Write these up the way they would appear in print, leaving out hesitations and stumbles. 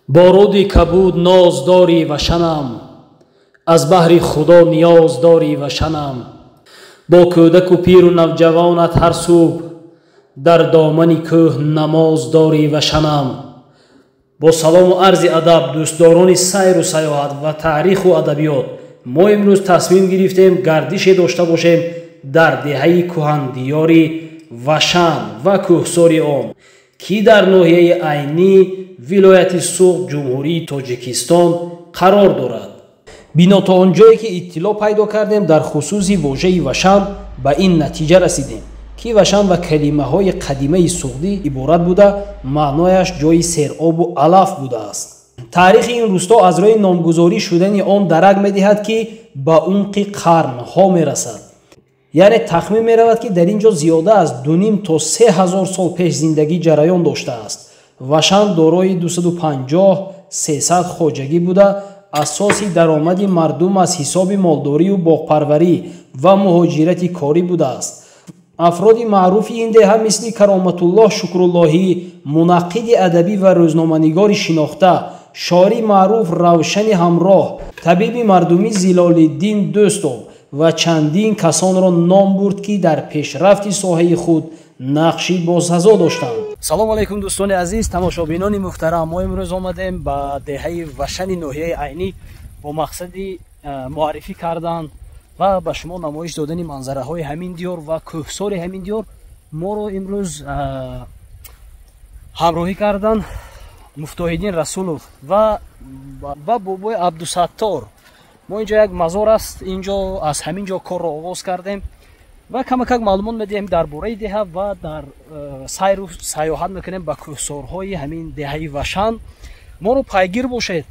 Бо руди кабуд ноз дорӣ Вашанам, аз баҳри Худо ниёз дорӣ Вашанам. Бо кӯдаку пиру навҷавонат ҳар субҳ дар домани кӯҳ намоз дорӣ Вашанам. Бо салому арзи адаб, дӯстдорони сайру саёҳат ва таъриху адабиёт, мо имрӯз тасмим гирифтем гардише дошта бошем дар деҳаи кӯҳандиёри Вашан ва кӯҳсори он, ки дар ноҳияи Айнӣ, вилояти Суғд, Ҷумҳурии Тоҷикистон қарор дорад. Бино то он ҷое ки иттилоъ пайдо кардем дар хусуси вожаи Вашан, ба ин натиҷа расидем, ки Вашан ба калимаҳои қадимаи суғдӣ иборат буда, маънояш ҷои серобу алаф будааст. Таърихи ин рӯсто аз рӯи номгузорӣ шудани он дарак медиҳад, ки ба умқи қарнҳо мерасад. Яъне тахмин меравад, ки дар ин ҷо зиёда аз 2,5 то 3000 сол пеш зиндагӣ ҷараён доштааст. Вашан дорои 250-300 хоҷагӣ буда, асоси даромади мардум аз ҳисоби молдорию боғпарварӣ ва муҳоҷирати корӣ будааст. Афроди маъруфи ин деҳа мисли Кароматуллоҳ Шукруллоҳӣ, мунаққиди адабӣ ва рӯзноманигори шинохта, шоири маъруф Равшани Ҳамроҳ, табиби мардумӣ Зилолиддин Дӯстов ва чандин касонро ном бурд, ки дар пешрафти соҳаи худ нақши босазо доштанд. Салому алайкум, дӯстони азиз, тамошобинони муҳтарам. Мо имрӯз омадем ба деҳаи Вашани ноҳияи Айнӣ бо мақсади муаррифӣ кардан ва ба шумо намоиш додани манзараҳои ҳамин диёр ва кӯҳсори ҳамин диёр. Моро имрӯз ҳамроҳӣ кардан Муфтоҳиддин Расулов ва бобои Абдусаттор. Мо инҷо як мазор аст, инҷо аз ҳамин ҷо корро оғоз кардем ва камакак маълумот медиҳем дар бораи деҳа ва дар сайру саёҳат мекунем ба кӯҳсорҳои ҳамин деҳаи Вашан. Моро пайгир бошед,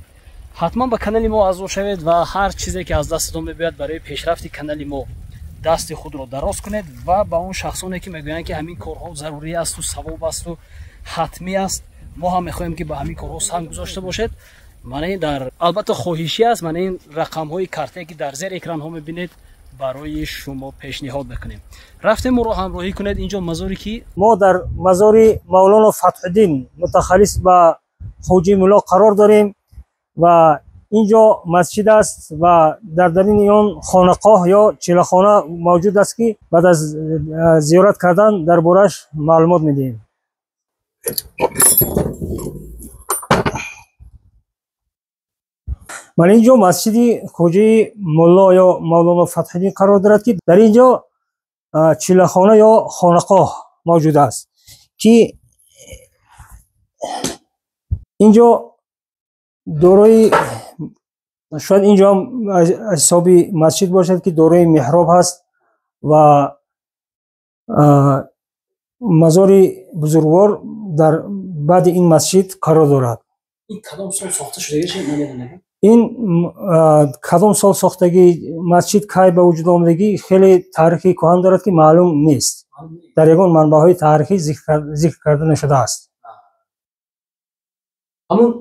ҳатман ба канали мо аъзо шавед ва ҳар чизе ки аз дастатон мебиёяд барои пешрафти канали мо дасти худро дароз кунед ва ба он шахсоне ки мегӯянд, ки ҳамин корҳо зарурӣ асту савоб асту ҳатмӣ аст, мо ҳам мехоҳем, ки ба ҳамин корҳо санг гузошта бошед. Мана ин дар албатта хоҳишӣ аст, мана ин рақамҳои картае, ки дар зери экранҳо мебинед, барои шумо пешниҳод мекунем. Рафтем, моро ҳамроҳӣ кунед. Инҷо мазоре ки мо дар мазори Мавлоно Фатҳуддин мутахаллис ба Хоҷи Мулло қарор дорем ва инҷо масҷид аст ва дар даруни он хонақоҳ ё чилахона мавҷуд аст, ки баъд аз зиёрат кардан дар борааш маълумот медиҳем. Ман инҷо масҷиди Хоҷаи Мулло ё Мавлоно Фатҳиддин қарор дорад, ки дар инҷо чилахона ё хонақоҳ мавҷуд аст, ки инҷо дорои шояд инҷо ҳам аз ҳисоби масҷид бошад, ки дорои меҳроб ҳаст ва мазори бузургвор дар баъди ин масҷид қарор дорад. Ин кадом сол сохта шудагиаш намедонед? Ин кадом сол сохтагӣ, масҷид кай ба вуҷуд омадагӣ, хеле таърихи кӯҳан дорад, ки маълум нест, дар ягон манбаъҳои таърихӣ зикр карда нашудааст. Ҳамун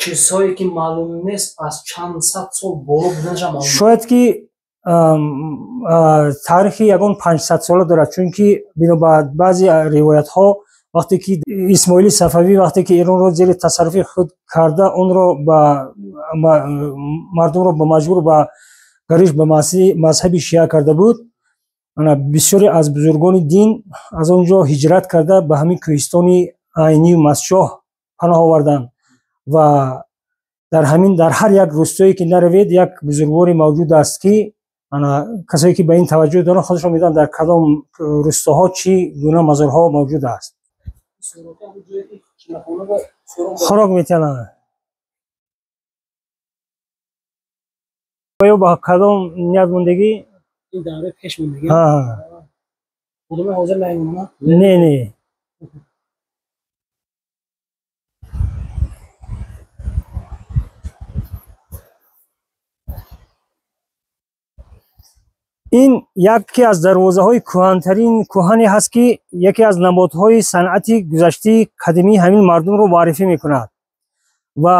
чизҳое ки маълум нест, аз чанд сад сол боло буданашам маълум? Шояд ки таърихи ягон 500 сола дорад, чунки бино ба баъзе ривоятҳо, вақте ки Исмоили Сафавӣ, вақте ки Эронро зери тасарруфи худ карда, онро ба мардумро ба маҷбур ба гариш ба мазҳаби шиа карда буд, бисёре аз бузургони дин аз он ҷо ҳиҷрат карда, ба ҳамин кӯҳистони Айнию Мастчоҳ паноҳ оварданд ва дар ҳамин дар ҳар як рӯстое ки наравед, як бузургворе мавҷуд аст, ки касое ки ба ин таваҷҷӯҳ доранд, худашон медонанд, дар кадом рӯстоҳо чӣ гуна мазорҳо мавҷуд аст. Хӯрок метиҳанд ё ба кадом ният мондагӣ? Пеш мондагӣ. Не, не. Ин яке аз дарвозаҳои кӯҳантарин кӯҳане ҳаст, ки яке аз намодҳои санъати гузаштаи қадимии ҳамин мардумро муаррифӣ мекунад. Ва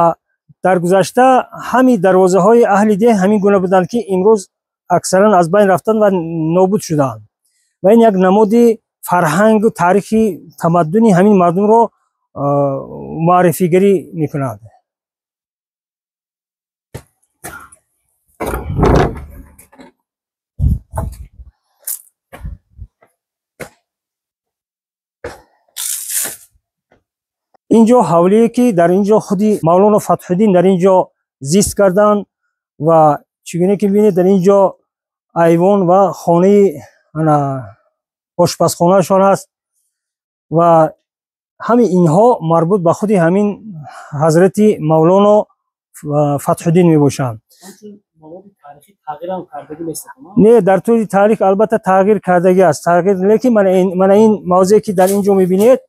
дар гузашта ҳамин дарвозаҳои аҳли деҳ ҳамин гуна буданд, ки имрӯз аксаран аз байн рафтанд ва нобуд шуданд. Ва ин як намоди фарҳангу таърихи тамаддуни ҳамин мардумро муаррифигарӣ мекунад. Инҷо ҳавлие ки дар инҷо худи Мавлоно Фатҳуддин дар инҷо зист карданд ва чӣ гуна ки бинед, дар инҷо айвон ва хонаи ошпазхонаашон аст ва ҳамин инҳо марбут ба худи ҳамин ҳазрати Мавлоно Фатҳуддин мебошанд. Не, дар тӯли таърих албатта тағйир кардагӣ аст, тағйир, лекин мана ин мавзее ки дар ин ҷо мебинед,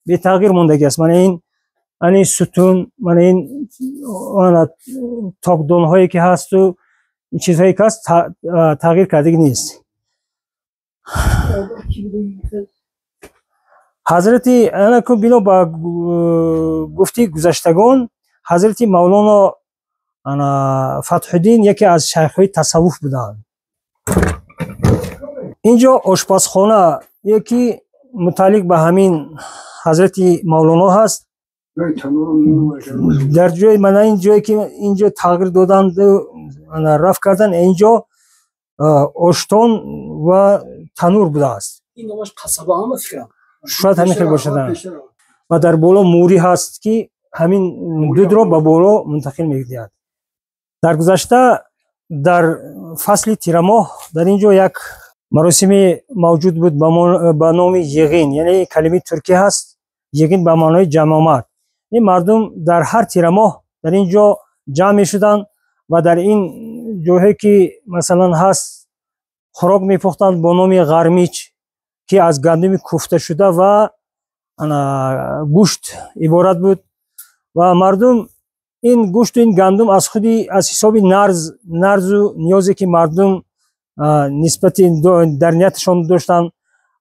бетағйир мондагӣ аст. Мана ин сутун, мана ин токдонҳое ки ҳасту ин чизҳое ки ҳаст, тағйир кардагӣ нест. Ҳазрати анаку бино ба гуфти гузаштагон, ҳазрати Мавлоно Фатҳуддин яке аз шайхҳои тасаввуф буданд. Инҷо ошпазхона яке мутааллиқ ба ҳамин ҳазрати Мавлоно ҳаст. Дар ҷои мана ин ҷое ки инҷо тағйир доданд, рафт кардан, инҷо оштон ва танур будааст. Шояд ҳамин хел бошад. Ва дар боло мӯрӣ ҳаст ки ҳамин дудро ба боло мунтақил мекунад. Дар гузашта дар фасли тирамоҳ дар ин ҷо як маросиме мавҷуд буд ба номи йиғин, яъне калимаи туркӣ ҳаст, йиғин ба маънои ҷамъомад. Ин мардум дар ҳар тирамоҳ дар ин ҷо ҷамъ мешуданд ва дар ин ҷойҳое ки масалан ҳаст хӯрок мепухтанд бо номи ғармич, ки аз гандуми куфташуда ва гӯшт иборат буд ва мардум ин гӯшту ин гандум аз худи аз ҳисоби нарзу ниёзе ки мардум нисбати дар нияташон доштанд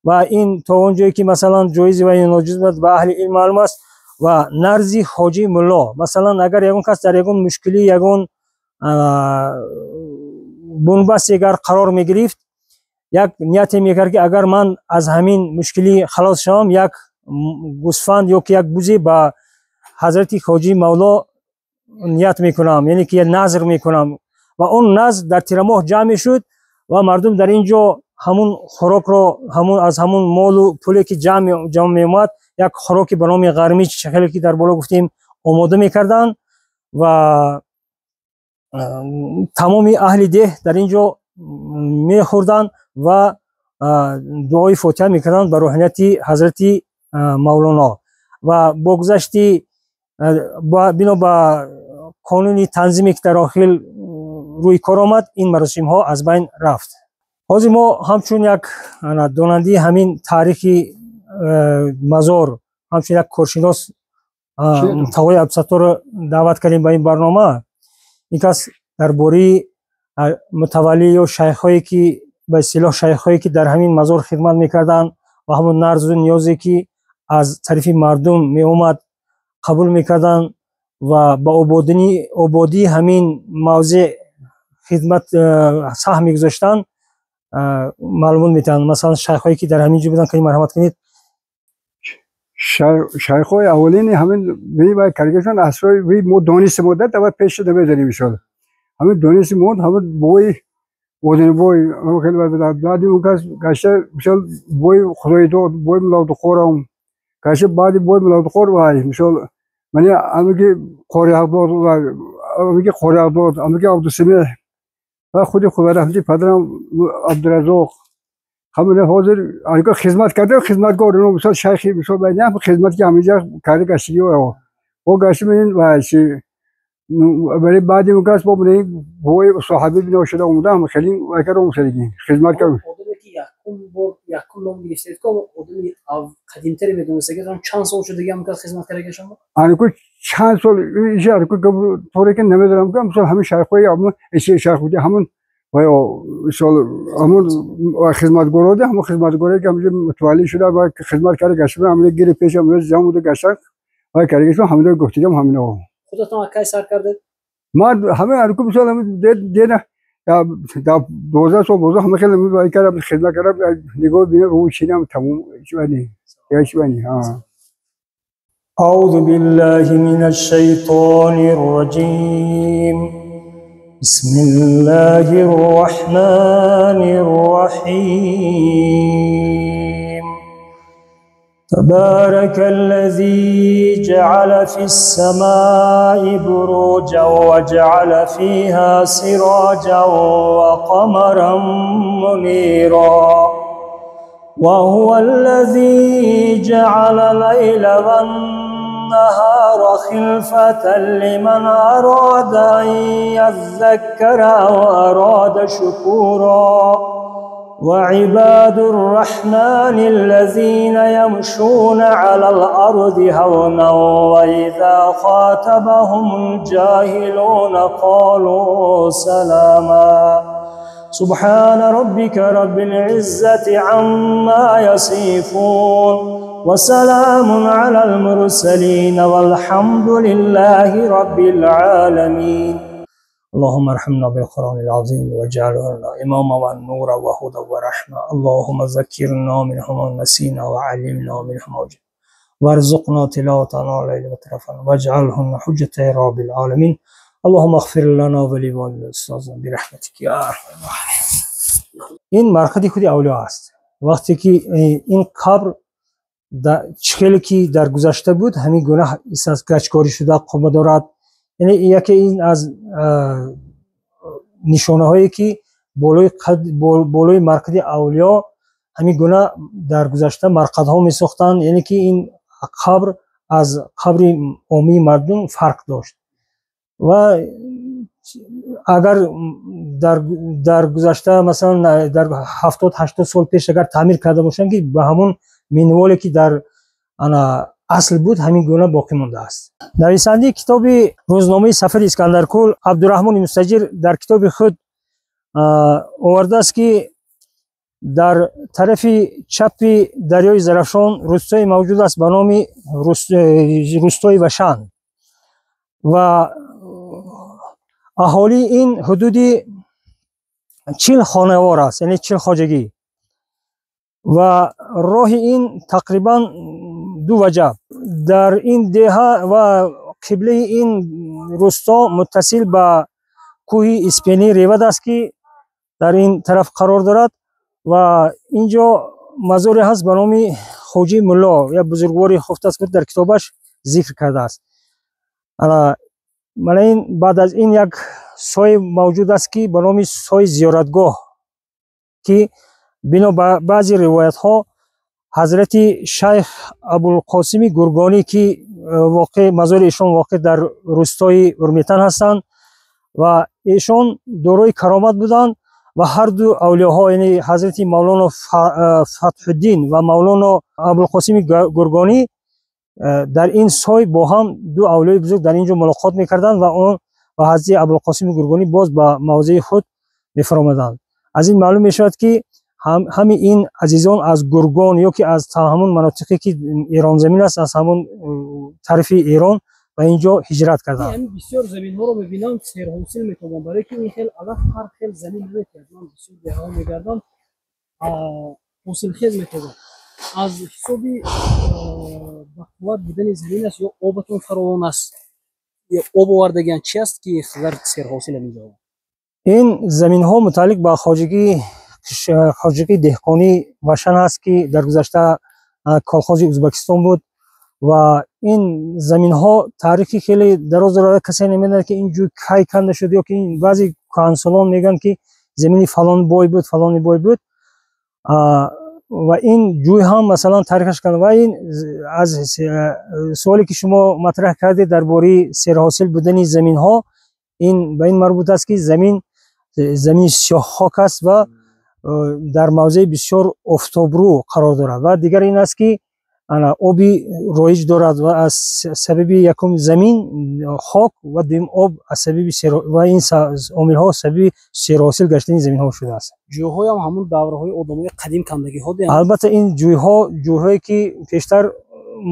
ва ин то он ҷое ки масалан ҷоизи ва ноҷоиз буд ба аҳли илм маълум аст ва нарзи ҳоҷи мулло, масалан агар ягон кас дар ягон мушкилӣ, ягон бунбасте агар қарор мегирифт, як нияте мекард ки агар ман аз ҳамин мушкилӣ халос шавам, як гӯсфанд ё ки як бузе ба ҳазрати ҳоҷи мавло ният мекунам, яъне ки назр мекунам. Ва он назр дар тирамоҳ ҷамъ мешуд ва мардум дар ин ҷо ҳамун хӯрокро, ҳамун аз ҳамун молу пуле ки ҷамъ меомад, як хӯроке ба номи ғармич, хеле ки дар боло гуфтем, омода мекарданд ва тамоми аҳли деҳ дар ин ҷо мехӯрданд ва дуои фотиҳа мекарданд ба рӯҳонияти ҳазрати Мавлоно. Ва бо гузашти бино ба қонуни танзиме ки дар охир рӯи кор омад, ин маросимҳо аз байн рафт. Ҳозир мо ҳамчун як донандаи ҳамин таърихи мазор, ҳамчун як коршинос Тағои Абдусатторро даъват кардем ба ин барнома. Ин кас дар бораи мутаваллӣ ё шайхҳое ки ба истилоҳ шайхҳое ки дар ҳамин мазор хидмат мекарданд ва ҳамон нарзу ниёзе ки аз тарафи мардум меомад қабул мекарданд ва ба ободии ҳамин мавзеъ хидмат саҳм мегузоштанд, маълумот метиҳанд. Масалан шайхҳое ки дар ҳамин ҷо буданд, кани марҳамат кунед. Шайхҳои аввалини ҳамин вай каргашон асрои мо донисти моддат аввал пеш шуда медонем иншоалло. Ҳамин донисти мод ҳамин бои одинбой хеле баъди он кас гашта мисол бои Худойдод, бои Мулодухорам гашта, баъди бои Мулодухор вай мисол мани амиги Қориақдод, амиги Қориақдод, амиги Абдусамеҳ ва худи Худораҳмати падарам Абдуразоқ ҳамина ҳозир анка хизмат карда, хизматгор мисол шайхи мисол байнам хизмат ки ҳаминҷа карда гаштагӣ о гашта мен ва чи барои баъди он кас бо бобои соҳаби бино шуда омадам, хеле вай кардам, хеле хизмат кардам. Одаме ки якум бор якум ном гирифтед, ко одами қадимтаре медонистагӣ, чанд сол шуд дига ҳам кас хизмат карда шумо? Анаку чанд сол иша анаку торе ки намедонам, ки мисол ҳамин шайхҳои ҳамон шайх буди ҳамон ва мисол ҳамон хизматгороде, ҳамон хизматгоре ки ҳаминҷо мутавалли шуда ва хизмат карда гашта, ҳамин гири пеш ҳамин ҷамъ буда гашта вай карда гашта, ҳамин гуфтигам ҳамин. Худатон кай сар кардед? Ман ҳамин анаку мисол ҳамин дена 12 сол боза ҳама хеле вай кардам, хизмат кардам, нигоҳ бина рӯи чинам тамом чивани я чивани. أعوذ بالله من الشيطان الرجيم. بسم الله الرحمن الرحيم. تبارك الذي جعل في السماء بروجا وجعل فيها سراجا وقمرا منيرا وهو الذي جعل الليل والنهار خلفة لمن أراد أن يذكر أو أراد شكورا وعباد الرحمن الذين يمشون على الأرض هونا وإذا خاطبهم الجاهلون قالوا سلاما سبحان ربك رب العزة عما يصفون وسلام على المرسلين والحمد لله رب العالمين. اللهم ارحمنا بالقرآن العظيم واجعله لنا إماما ونورا وهدى ورحمة. اللهم ذكرنا منه ما نسينا وعلمنا منه ما جهلنا وارزقنا تلاوته الليل وطرفا واجعله حجة يا رب العالمين. اللهم اغفر لنا ولوالدينا أستاذنا برحمتك يا أرحم الراحمين. ин марқади худи авлиё аст. Вақте ки ин қабр чӣ ки дар гузашта буд, ҳамин гуна гачкорӣ шуда қома дорад. Яъне яке ин аз нишонаҳое ки болои марқади авлиё ҳамин гуна дар гузашта марқадҳо месохтанд, яъне ки ин қабр аз қабри оммии мардум фарқ дошт. Ва агар дар гузашта, масалан, дар 70-80 сол пеш агар таъмир карда бошанд, ки ба ҳамон минволе ки дар ана асл буд, ҳамин гуна боқӣ мондааст. Нависандаи китоби рӯзномаи сафари Искандаркул Абдураҳмони Мустаҷир дар китоби худ овардааст, ки дар тарафи чапи дарёи Зарафшон рӯстое мавҷуд аст ба номи рӯстои Вашан ва аҳолии ин ҳудуди 40 хонавор аст, яъне 40 хоҷагӣ, ва роҳи ин тақрибан 2 ваҷаб. Дар ин деҳа ва қиблаи ин рӯсто муттасил ба кӯҳи Испени Ревад аст, ки дар ин тараф қарор дорад ва инҷо мазоре ҳаст ба номи Хоҷи Мулло, як бузургвори хуфта аст, ки дар китобаш зикр кардааст. Мана ин баъд аз ин як сой мавҷуд аст, ки ба номи сои зиёратгоҳ, ки бино ба баъзе ривоятҳо ҳазрати шайх Абулқосими Гургонӣ, ки воқеъ мазори эшон воқеъ дар рӯстои Урметан ҳастанд ва эшон дорои каромат буданд ва ҳарду авлиёҳо, яъне ҳазрати Мавлоно Фатҳуддин ва Мавлоно Абулқосими Гургонӣ, дар ин сой бо ҳам ду авлиёи бузург дар ин ҷо мулоқот мекарданд ва он ва ҳазрати Абулқосими Гургонӣ боз ба мавзеи худ мефаромаданд. Аз ин маълум мешавад, ки ҳами ин азизон аз Гургон ё ки аз ҳамон манотиқе ки Эронзамин аст, аз ҳамон тарафи Эрон ба ин ҷо ҳиҷрат карданд. Ҳамин бисёр заминҳоро мебинам, серҳосил метобанд, барое ки ин хел алаф ҳар хел замин наметиҳад. Ман бисёр деҳаҳо мегардам, ҳосилхез метобанд. Аз ҳисоби бақувват будани замин аст ё обатон фаровон аст ё об овардагиан, чи аст ки қадар серҳосил ҳамин ҷо? Ин заминҳо мутааллиқ ба хоҷагии деҳқонии Вашан аст, ки дар гузашта колхози Ӯзбекистон буд ва ин заминҳо таърихи хеле дароз дорад. Касе намедонад, ки ин ҷӯй кай канда шуд ё ки баъзе кӯҳансолон мегӯянд, ки замини фалон бой буд, фалони бой буд, ва ин ҷӯй ҳам масалан таърихаш канда. Ва ин аз суоле ки шумо матраҳ кардед дар бораи серҳосил будани заминҳо, ин ба ин марбут аст, ки замин замини сиёҳхок аст ва дар мавзеи бисёр офтобрӯ қарор дорад. Ва дигар ин аст, ки оби роиҷ дорад ва аз сабаби якум замин хок ва дуюм об, аз сабаби ва ин омилҳо сабаби серҳосил гаштани заминҳо шудааст. Ҷӯйҳоям ҳамун давраҳои одамои қадим кандагиҳо? Албатта, ин ҷӯйҳо ҷӯйҳое ки пештар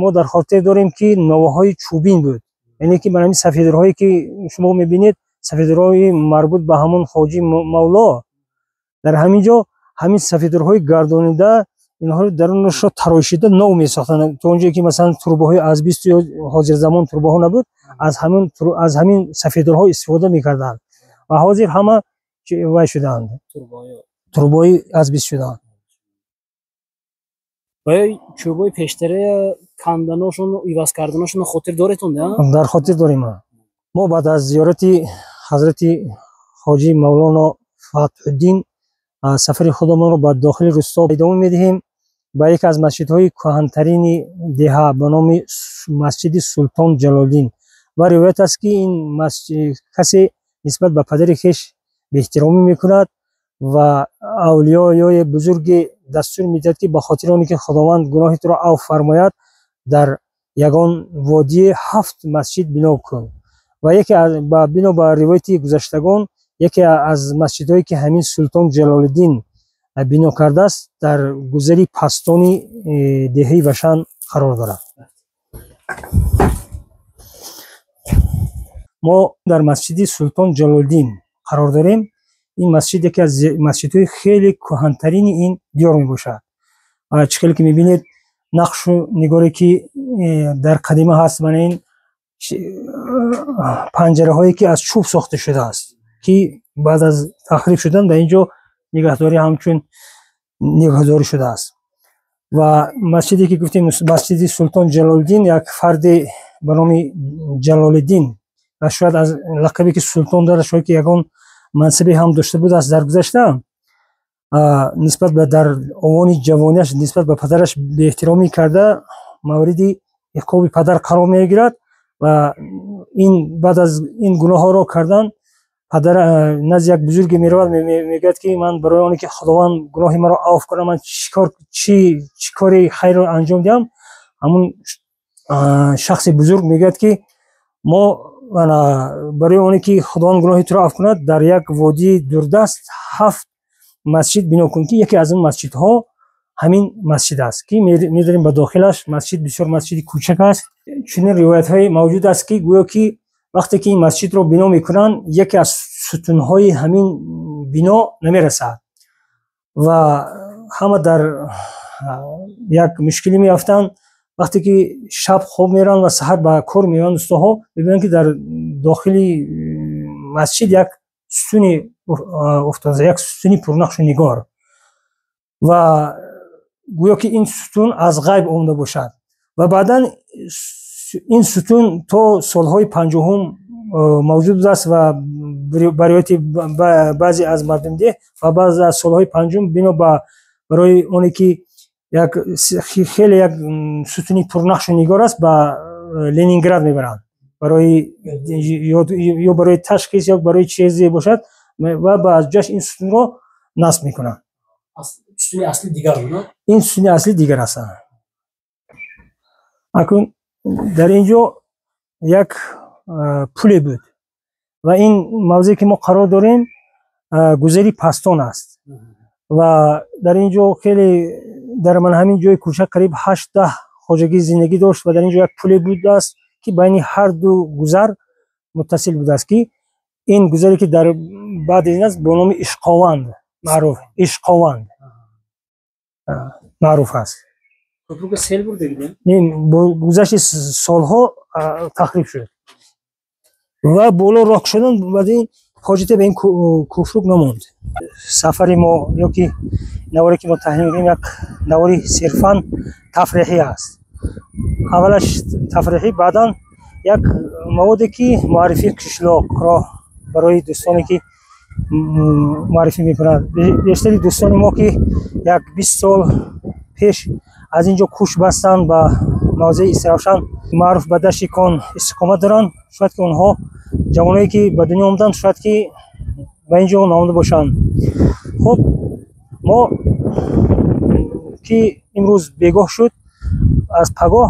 мо дар хотир дорем, ки новаҳои чӯбин буд, яъне ки ба ҳамин сафедорҳое ки шумо мебинед, сафедорҳои марбут ба ҳамон Хоҷи Мавло, дар ҳамин ҷо ҳамин сафедорҳои гардонида, инҳоро дарунашро тарошида нов месохтанд. То онҷое ки масалан трубаҳои асбисту ё ҳозирзамон трубаҳо набуд, аз ҳамин сафедорҳо истифода мекарданд ва ҳозир ҳама вай шудаанд, трубаҳои асбист шудаанд. Ва чӯбои пештара канданошон, иваз карданошон хотир доретон, да? Дар хотир дорем. Мо баъд аз зиёрати ҳазрати ҳоҷӣ Мавлоно Фатҳуддин сафари худамонро ба дохили русто идома медиҳем, ба яке аз масҷидҳои кӯҳантарини деҳа ба номи масҷиди Султон Ҷалолиддин. Ва ривоят аст, ки ин касе нисбат ба падари хеш беэҳтиромӣ мекунад ва авлиёёи бузурге дастур медиҳад, ки ба хотири оне ки Худованд гуноҳи туро авф фармояд, дар ягон водие ҳафт масҷид бино кун. Ва яке бино ба ривояти гузаштагон, яке аз масҷидҳое ки ҳамин Султон Ҷалолиддин бино кардааст, дар гузари пастони деҳаи Вашан қарор дорад. Мо дар масҷиди Султон Ҷалолиддин қарор дорем. Ин масҷид яке аз масҷидҳои хеле кӯҳантарини ин диёр мебошад. Чӣ хеле ки мебинед, нақшу нигоре ки дар қадима ҳаст, мана ин панҷараҳое ки аз чӯб сохта шудааст, ки баъд аз тахриб шудан дар ин ҷо нигаҳдорӣ ҳамчун нигаҳдорӣ шудааст. Ва масҷиде ки гуфтем, масҷиди Султон Ҷалолиддин, як фарде ба номи Ҷалолиддин ва шояд аз лақабе ки султон дорад, шояд ки ягон мансабе ҳам дошта будааст дар гузашта, нисбат ба дар овони ҷавониаш нисбат ба падараш беэҳтиромӣ карда, мавриди иқоби падар қарор мегирад. Ва ин баъд аз ин гуноҳҳоро кардан падар назди як бузурге меравад, мегӯяд, ки ман барои оне ки Худованд гуноҳи маро авф кунад, ман чӣ кори хайрро анҷом диҳам? Ҳамун шахси бузург мегӯяд, ки мо барои оне ки Худованд гуноҳи туро афв кунад, дар як водии дурдаст ҳафт масҷид бино кун, ки яке аз он масҷидҳо ҳамин масҷид аст, ки медарем ба дохилаш. Масҷид бисёр масҷиди кӯчак аст. Чунин ривоятҳое мавҷуд аст, ки гӯё ки вақте ки ин масҷидро бино мекунанд, яке аз сутунҳои ҳамин бино намерасад ва ҳама дар як мушкилӣ меафтанд. Вақте ки шаб хоб мераванд ва саҳар ба кор меоянд, устоҳо мебинанд, ки дар дохили масҷид як сутуни уфтода, як сутуни пурнақшу нигор, ва гӯё ки ин сутун аз ғайб омада бошад. Ва баъдан ин сутун то солҳои 50-ум мавҷуд будааст ва ба ривояти баъзе аз мардумдеҳ ва баъзе аз солҳои 50-ум бино ба барои оне ки як хеле як сутуни пурнақшу нигор аст, ба Ленинград мебаранд барои ё барои ташхис, ё барои чизе бошад, ва ба ҷояш ин сутунро насб мекунанд. Сутуни аслӣ дигар буд? Ин сутуни аслӣ дигар аст. Акун дар ин ҷо як пуле буд ва ин мавзее ки мо қарор дорем, гузари пастон аст ва дар ин ҷо хеле дар ман ҳамин ҷои кӯчак қариб 8-10 хоҷагӣ зиндагӣ дошт ва дар ин ҷо як пуле будааст, ки байни ҳар ду гузар муттасил будааст, ки ин гузаре ки дар баъди ин аст, бо номи Ишқованд маъруф, Ишқованд маъруф аст. Сел бурда? Бо гузашти солҳо тахриб шуд ва боло роҳ шудан баъд ин ҳоҷате ба ин куфрук намонд. Сафари мо ё ки наворе ки мо таҳлил мекунем, як навори сирфан тафриҳӣ аст. Аввалаш тафриҳӣ, баъдан як маводе ки муаррифии қишлоқро барои дӯстоне ки муаррифӣ мекунад. Бештари дӯстони мо, ки як 20 сол пеш аз ин ҷо кӯч бастанд, ба мавзеи Истиравшан маъруф ба Дашти Кон истиқомат доранд, шояд ки онҳо ҷавоное ки ба дунё омаданд, шояд ки ба ин ҷо наомада бошанд. Хуб, мо ки имрӯз бегоҳ шуд, аз пагоҳ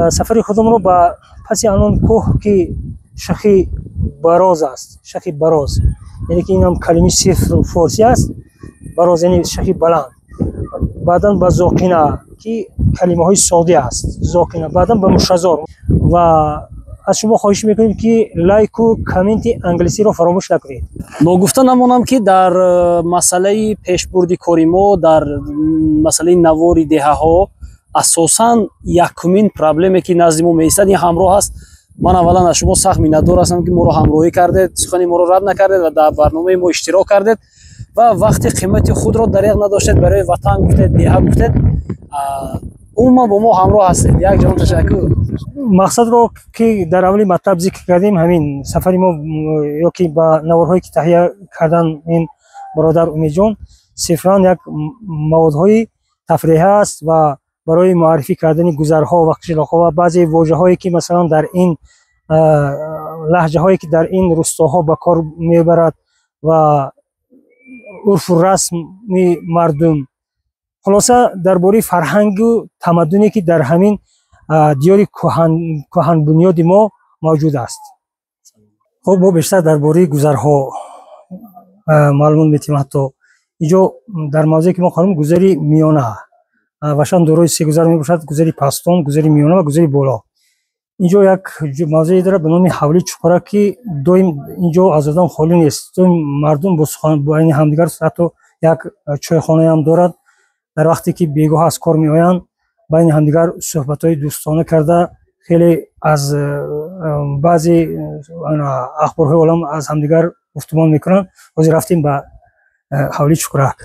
сафари худамро ба паси анон кӯҳ, ки Шахи Бароз аст, Шахи Бароз, яъне ки инам калими сирф форсӣ аст, Бароз яъне шахи баланд, баъдан ба Зоқина, ки калимаҳои содӣ аст, Зоқина, баъдан ба Мушазор. Ва аз шумо хоҳиш мекунем, ки лайку комменти англисиро фаромӯш накунед. Ногуфта намонам, ки дар масъалаи пешбурди кори мо, дар масъалаи навори деҳаҳо, асосан якумин проблеме ки назди мо меистад, ин ҳамроҳ аст. Ман аввалан аз шумо сахт миннатдор ҳастам, ки моро ҳамроҳӣ кардед, сухани моро рад накардед ва дар барномаи мо иштирок кардед ва вақти қимати худро дареғ надоштед, барои ватан гуфтед, деҳа гуфтед. Умуман бо мо ҳамроҳ ҳастед. Як ҷаҳон ташаккур. Мақсадро ки дар аввали матлаб зикр кардем, ҳамин сафари мо ё ки ба наворҳое ки таҳия кардан ин бародар Умедҷон сирфан як маводҳои тафриҳа аст ва барои муаррифӣ кардани гузарҳо ва қишлоқҳо ва баъзе вожаҳое ки масалан дар ин лаҳҷаҳое ки дар ин рустоҳо ба кор мебарад ва урфу расми мардум, хулоса дар бораи фарҳангу тамаддуне ки дар ҳамин диёри кӯҳанбунёди мо мавҷуд аст. Хуб, мо бештар дар бораи гузарҳо маълумот метиҳем. Ҳатто инҷо дар мавзее ки мо қарор гузари миёна Вашан дорои се гузар мебошад: гузари пастон, гузари миёна ва гузари боло. Инҷо як мавзее дорад ба номи ҳавлии Чуқура, ки доим инҷо аз одам холӣ нест. Доим мардум бо сухан байни ҳамдигар, ҳатто як чойхонаам дорад. Дар вақте ки бегоҳ аз кор меоянд, байни ҳамдигар суҳбатҳои дӯстона карда, хеле аз баъзе ахборҳои олам аз ҳамдигар гуфтумон мекунанд. Ҳозир рафтем ба ҳавлии Чуқурак.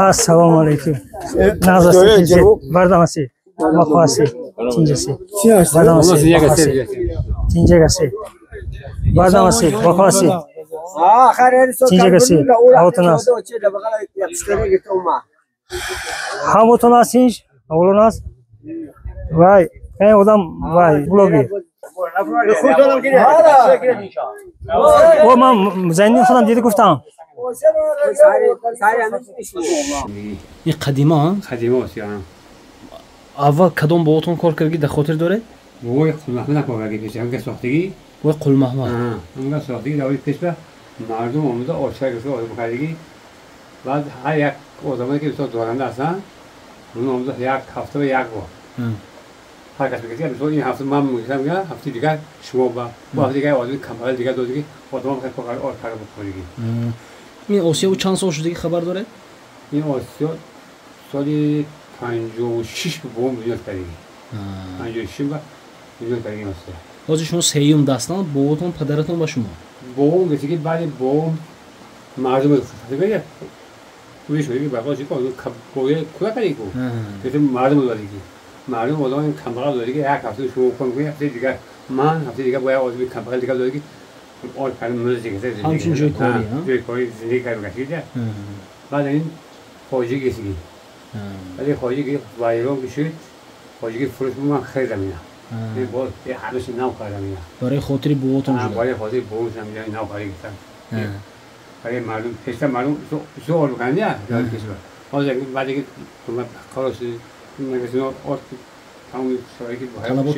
Ассалому алайкум. Нағз бардамаси, мақоаси, тинҷаси, бардамаси, тинҷагаси, бардамаси, мақоаси, тинҷагаси, ҳавотон аст, ҳамотон аст, инж аввалон аст. Вай, ин одам, вай, блоги. О, ман зайни худам дида гуфтам. Ин қадима? Қадима аст, аввал кадом боботон кор кардаги дар хотир доред? Бобои Қулмаҳмад кор кардаги пеш, ҳамга сохтагӣ. Бобои Қулмаҳмад. Ҳамга сохтагӣ даври пеш ба мардум омада ошра гирифта одам кардагӣ. Баъд ҳар як одамое ки мисол доранда ҳастанд, он омада як ҳафта ба як бор. Ҳар кас мегӯяд, мисол ин ҳафта ман мегӯям, ҳафтаи дигар шумо ба, бо ҳафтаи дигар одами камбағал дигар додагӣ, одамон кор карда бихӯрдагӣ. Ин Осиё чанд сол шудагӣ хабар доред? Ин Осиё соли 56 бобом бунёд кардагӣ. 56 ба бунёд кардагӣ Осиё. Ҳозир шумо сеюм дастан, боботон, падаратон ба шумо? Бобом гуфт ки баъди бобом мардум кӯда кардагӣ ку. Мардум додагӣ. Мардум одамони камбағал додагӣ, як ҳафта шумо кор мекунед, ҳафтаи дигар ман, ҳафтаи дигар бояд одами камбағал дигар додагӣ. Ҳамчун ҷои корӣ, ҷои корӣ зиндагӣ карда гашта. Баъд ин хоҷагӣ гирифтагӣ. Баъди хоҷагӣ вайрон ки шуд, хоҷагӣ фурӯш ман харидам ина. Боз ҳамаша нав кардам ина. Барои хотири боботон шуда? Барои хотири бобом шуда нав карда гирифтам. Барои мардум, пештар мардум суол мекарданд, я пешва. Ҳозир баъди ки кор шуд, магазино орд тамоми шароити талабот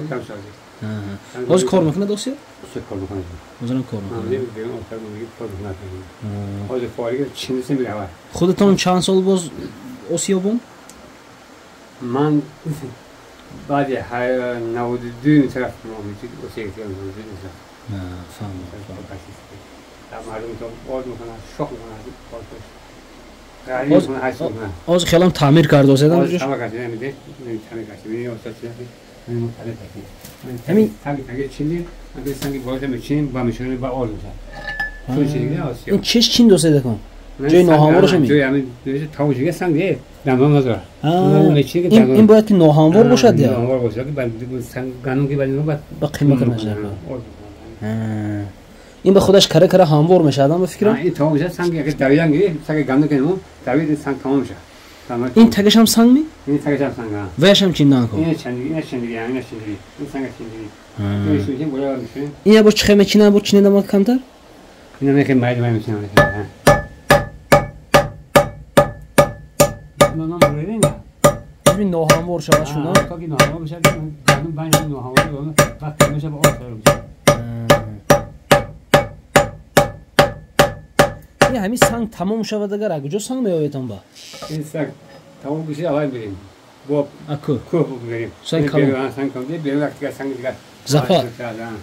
кам шуд. Ҳозир кор мекунад Осиё? Осиё кор мекунад. Ҳозирам кор мекунад. Кор мекунад. Ҳозир фориги чиниси меравад. Худатон чанд сол боз Осиё бун? Ман баъди 92 тараф Осиё гирифтам. Фаҳмидам. Мардум орд мекунад, шох мекунад. Ҳозир хелам таъмир карда осиядам? Таъмир карда, таъмир карда. Ҳамин ин чеш чин доседакон? Ҷои ноҳамвораш ами? Ин бояд ки ноҳамвор бошад я? Ба қимат нашавад. Ин ба худаш кара кара ҳамвор мешавад, ба фикрам? Ин тагашам санг ми? Ин тагашам санг. Ваяшам чиндан ко? Ин чандиги, ин чандиги, ин чандиги, ин санг чандиги. Ин бола мешин. Ин бо чӣ мечинан, бо чинеда ма камтар? Ин мехе майд май мечинам. На на ин ноҳамвор шавад шуна? То ки ноҳамвор бишад, гандум байн ноҳамвор вақт мешавад об тайёр мешавад. Ин ҳамин санг тамом шавад агар, а куҷо санг меоедам ба? Ин санг тамом бишад, аввал мерем. Бо кӯҳ. Кӯҳ мерем. Санг калон. Санг калон, берем як дигар санг дигар. Запас.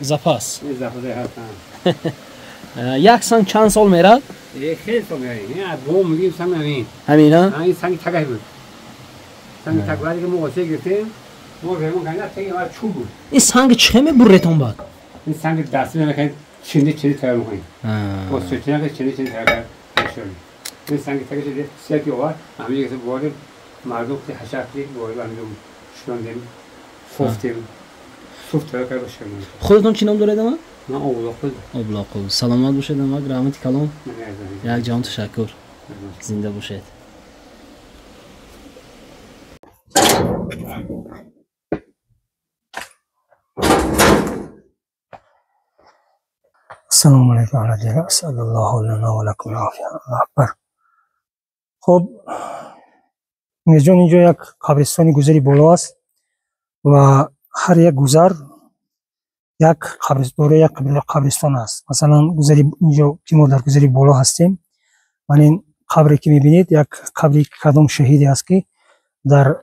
Запас. Ин запас ҳаст. Як санг чанд сол мерад? Хеле сол мерад. Ин аз бо мегим санг ҳамин. Ҳамин, ҳа? Ин санги тагаш буд. Санги таг баъд ки мо осия гирифтем, мо ремон кардем, таги ва чӯб буд. Ин санг чӣ мебурретон баъд? Ин санги дастӣ мекунем, чинди чинди тайёр мекунем. Бо сӯчина чинди чинди тайёр кардем. Ин санги тагаш сияки овард, ҳамин ҷо бурдем, мардум ки ҳашар ки бурдем, ҳамин ҷо шунондем, фуфтем. Суф тайёр кардем, шунондем. Худатон чӣ ном доред ама? Ман Облоқул. Облоқул. Саломат бошед амак, раҳмати калон. Як ҷаҳон ташаккур. Зинда бошед. Ассалому алайкум ва асаллаллоҳу лана ва лакум алофия. Аллоҳу акбар. Хуб, Мирҷон, инҷо як қабристони гузари боло аст ва ҳар як гузар як қабристон, як қабристон аст. Масалан, гузари инҷо ки мо дар гузари боло ҳастем, ман ин қабре ки мебинед, як қабри кадом шаҳиде аст ки дар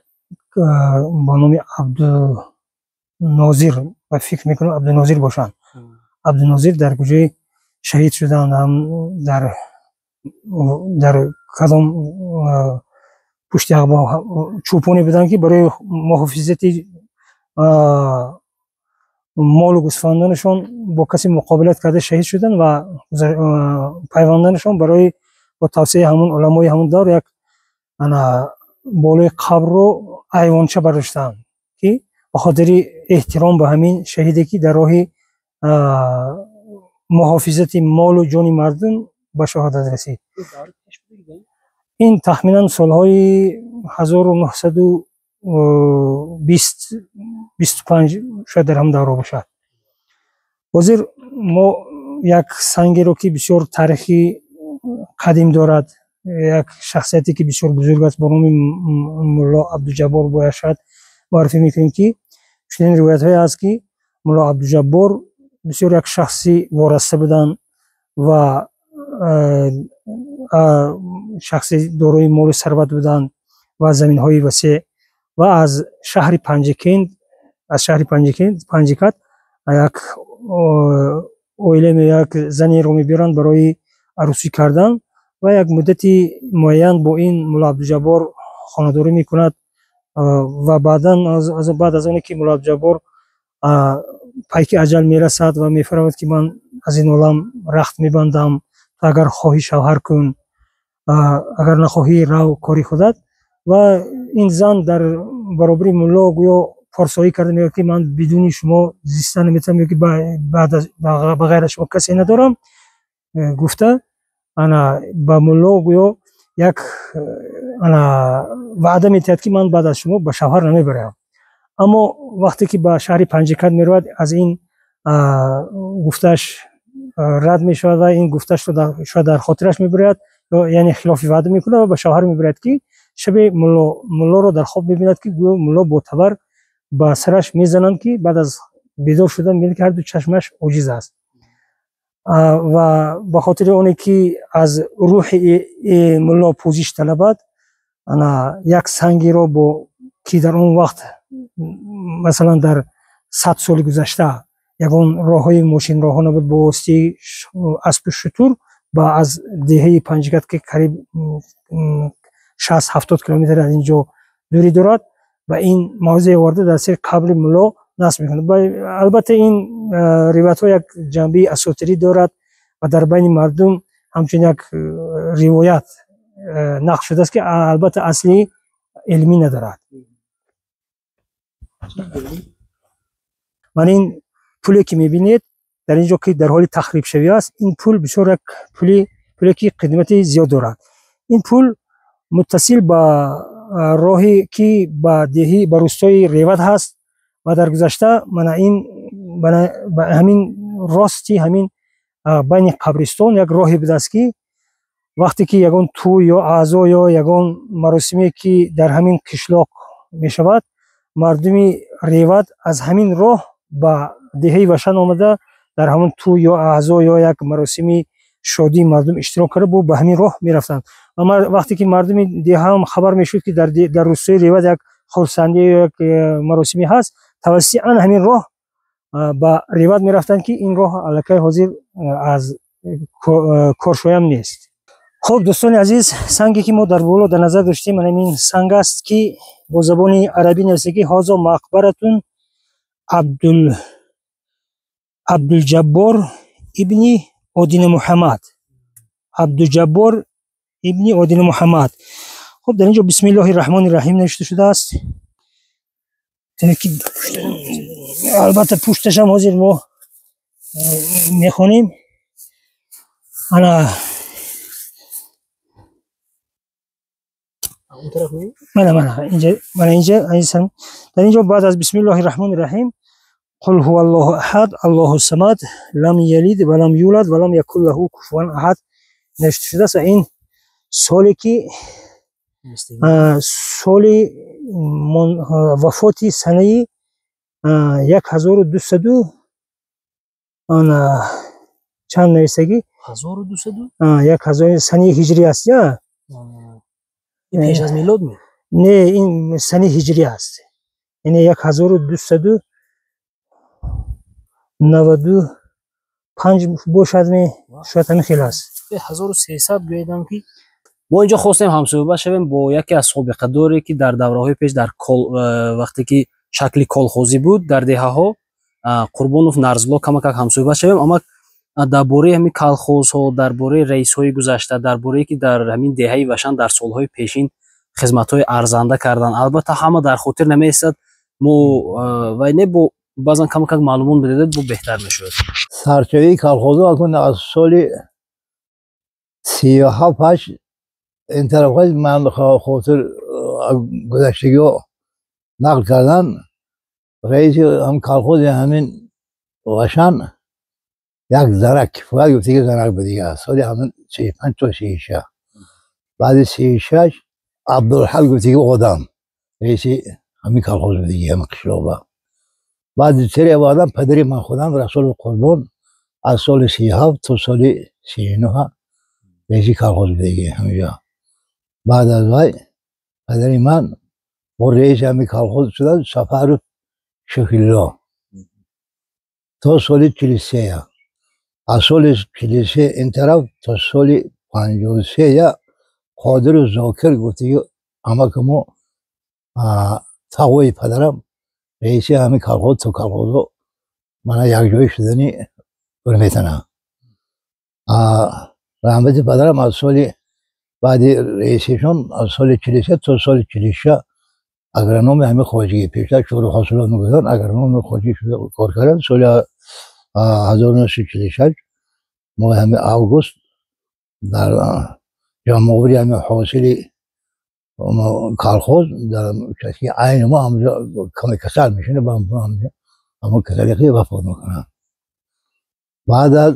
ба номи Абдунозир, ва фикр мекунам Абдунозир бошанд. Абдунозир дар куҷои шаҳид шуданд, дар кадом пушти чӯпоне буданд ки барои муҳофизати молу гӯсфанданашон бо касе муқобилат карда шаҳид шуданд ва пайванданашон барои бо тавсияи ҳамун уламои ҳамун давр як ана болои қабрро айвонча бардоштанд ки ба хотири эҳтиром ба ҳамин шаҳиде ки дар роҳи муҳофизати молу ҷони мардум ба шаҳодат расид. Ин тахминан солҳои 1920-25 шояд дар ҳам давра бошад. Ҳозир мо як сангеро ки бисёр таърихи қадим дорад, як шахсияте ки бисёр бузург аст бо номи Мулло Абдуҷаббор бояд шояд муаррифӣ мекунем ки чунин ривоятҳое ҳаст ки Мулло Абдуҷаббор бисёр як шахси вораста буданд ва шахси дорои молу сарват буданд ва заминҳои васеъ ва аз шаҳри Панҷакент, аз шаҳри Панҷакент як оила як занеро мебиёранд барои арӯсӣ кардан ва як муддати муайян бо ин Мулло Абдуҷаббор хонадорӣ мекунад ва баъдан баъд аз оне ки Мулло Абдуҷаббор пайки аҷал мерасад ва мефармояд ки ман аз ин олам рахт мебандам, ту агар хоҳӣ шавҳар кун, агар нахоҳӣ рав кори худат. Ва ин зан дар баробари мулло гӯё порсоӣ карда мегӯяд ки ман бидуни шумо зиста наметавонам, ё ки ба ғайр аз шумо касе надорам гуфта, ана ба мулло гӯё як ана ваъда метиҳад ки ман баъд аз шумо ба шавҳар намебарам. Аммо вақте ки ба шаҳри Панҷакент меравад, аз ин гуфтааш рад мешавад ва ин гуфтаашро шояд дар хотираш мебарад, яъне хилофи ваъда мекунад ва ба шавҳар мебарад ки шаби муллоро дар хоб мебинад ки гӯё мулло бо табар ба сараш мезананд ки баъд аз бедор шудан мебинад ки ҳарду чашмаш оҷиз аст. Ва ба хотири оне ки аз рӯҳи мулло пӯзиш талабад, ана як сангеро бо ки дар он вақт масалан дар 100 соли гузашта ягон роҳҳои мошинроҳҳо набуд, бо воситаи аспу шутур ба аз деҳаи Панҷакент ки қариб 60-70 километр аз ин ҷо дурӣ дорад, ба ин мавзеъ оварда дар сари қабри мулло насб мекунад. Албатта ин ривоятҳо як ҷанбаи асотирӣ дорад ва дар байни мардум ҳамчун як ривоят нақл шудааст ки албатта асли илмӣ надорад. Ман ин пуле ки мебинед дар ин ҷо ки дар ҳоли тахрибшавӣ аст, ин пул бисёр як пуле ки қидмати зиёд дорад. Ин пул муттасил ба роҳе ки ба деҳӣ ба рӯстои Реват ҳаст ва дар гузашта мана ин ҳамин рости ҳамин байни қабристон як роҳе будааст ки вақте ки ягон тӯй ё аъзо ё ягон маросиме ки дар ҳамин қишлоқ мешавад, мардуми Реват аз ҳамин роҳ ба деҳаи Вашан омада дар ҳамон тӯй ё аъзо ё як маросими шодии мардум иштирок карда бо ба ҳамин роҳ мерафтанд. Ва вақте ки мардуми деҳа ҳам хабар мешуд ки дар рӯстои Реват як хурсандӣ ё як маросиме ҳаст, тавассути ан ҳамин роҳ ба Реват мерафтанд ки ин роҳ аллакай ҳозир аз коршоям нест. Хуб, дӯстони азиз, санге ки мо дар боло дар назар доштем, мана ин санг аст, ки бо забони арабӣ нависта, ки ҳозо мақбаратун Абдулҷаббор ибни Одина Муҳаммад, Абдуҷаббор ибни Одина Муҳаммад. Хуб, дар ин ҷо бисмиллоҳи раҳмони раҳим навишта шудааст. Албатта, пушташам ҳозир мо мехонем. Ана, мана, мана инҷа, мана инҷа, дар инҷо баъд аз бисмиллоҳи раҳмони раҳим қул ҳува аллоҳу аҳад, аллоҳу самад, лам ялид ва лам юлад ва лам якун лаҳу куфуван аҳад навишта шудааст. Ва ин соле ки соли вафоти санаи 1200 чанд нависагӣ, 1000 санаи ҳиҷрӣ аст. Пеш аз милод? Не, ин санаи ҳиҷрӣ аст, яъне 1295 бошад, шояд ҳамин хел аст. 1300 гӯедам, ки мо инҷо хостем ҳамсӯҳбат шавем бо яке аз собиқадоре, ки дар давраҳои пеш, дар вақте ки шакли колхозӣ буд дар деҳаҳо, Қурбонов Нарзулло, камакак ҳамсӯҳбат шавем. Аммо дар бораи ҳамин колхозҳо, дар бораи раисҳои гузашта, дар борае ки дар ҳамин деҳаи Вашан дар солҳои пешин хизматҳои арзанда карданд. Албатта, ҳама дар хотир намеистад, мо вай не, бо баъзан камакак маълумот медодед, бо беҳтар мешуд. Сарчавии колхозҳо акун аз соли 37, 8 ин тарафҳои ман хотир гузаштагиҳо нақл кардан, раиси ҳам колхози ҳамин Вашан як зарак кифоят гуфтиги зарак буд дига, соли ҳамин 35 то 36. Баъди 36 Абдулҳақ гуфтиги одам раиси ҳамин колхоз буд диги, ҳамин қишлоқба. Баъди сери одам падари ман худам Расулов Қурбон аз соли 37 то соли 39 раиси колхоз буд диги ҳаминҷо. Баъд аз вай падари ман бо раиси ҳамин колхоз шуда Сафаров Шукрилло то соли 43. Аз соли 43 ин тараф то соли 53 Қодиру Зокир гуфтиги амаки мо, тағои падарам, раиси ҳамин колхоз то колхозо мана якҷоя шудани метана. Раҳмати падарам аз соли баъди раисишон аз соли 43 то соли 46 агрономи ҳамин хоҷагӣ, пештар шӯро ҳосилот мегуфтанд, агрономи хоҷагӣ шуда кор кардам. Соли 1946 моҳи ҳамин август дар ҷамъовари ҳамин ҳосили колхоз дар участки айни мо ҳамҷо каме касал мешина, ҳамон касалихи вафот мекунад. Баъд аз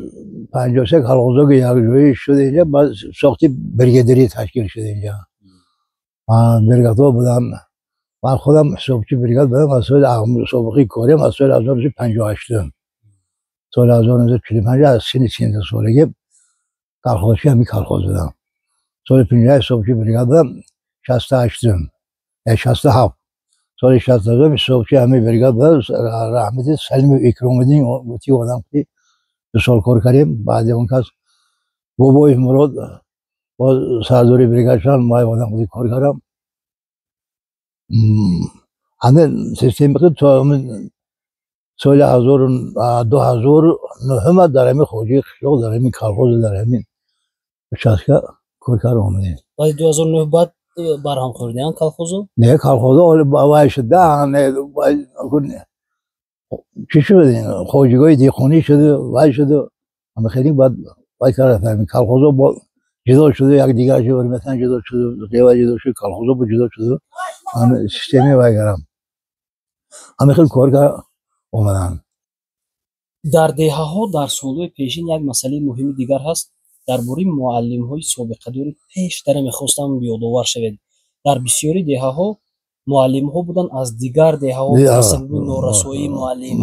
53 колхозо ки якҷоӣ шуд инҷа, баъд сохти бригадирӣ ташкил шуд инҷа. Бригадҳо буданд. Ман худам ҳисобчи бригад будам аз соли собиқаи кориам аз соли 1958, соли 1945 аз синни 13 солагӣ колхозчи ҳамин колхоз будам. Соли 50 ҳисобчи бригад будам, 68-ум, 67, соли 67 ҳисобчи ҳамин бригад будам. Раҳмати Салимов Икромиддин гуфти одам ки 2 сол кор кардем. Баъди он кас Бобоев Мурод боз сардори бригад шудан, мо одам кор кардам. Ҳамин система ки то соли 2009 дар ҳамин хоҷагии қишлоқ, дар ҳамин колхоз, дар ҳамин участка кор карда омадем. Баъди 2009 баъд барҳам хӯрдиан колхозо? Не, колхозо вай шуда, чӣ шуд, хоҷагиҳои деҳқонӣ шуду вай шуду, ҳама хеле баъд вай карда, колхозо ҷудо шуду, якдигар масалан ҷудо шуду, қева ҷудо шуд, колхозо ҷудо шуду, системи вай кардам, ҳама хел кор карда омаданд. Дар деҳаҳо дар солҳои пешин як масъалаи муҳими дигар ҳаст. Дар бораи муаллимҳои собиқадори пештара мехостам ёдовар шавед. Дар бисёри деҳаҳо муаллимҳо буданд аз дигар деҳаҳо, ба сабаби норасоии муаллим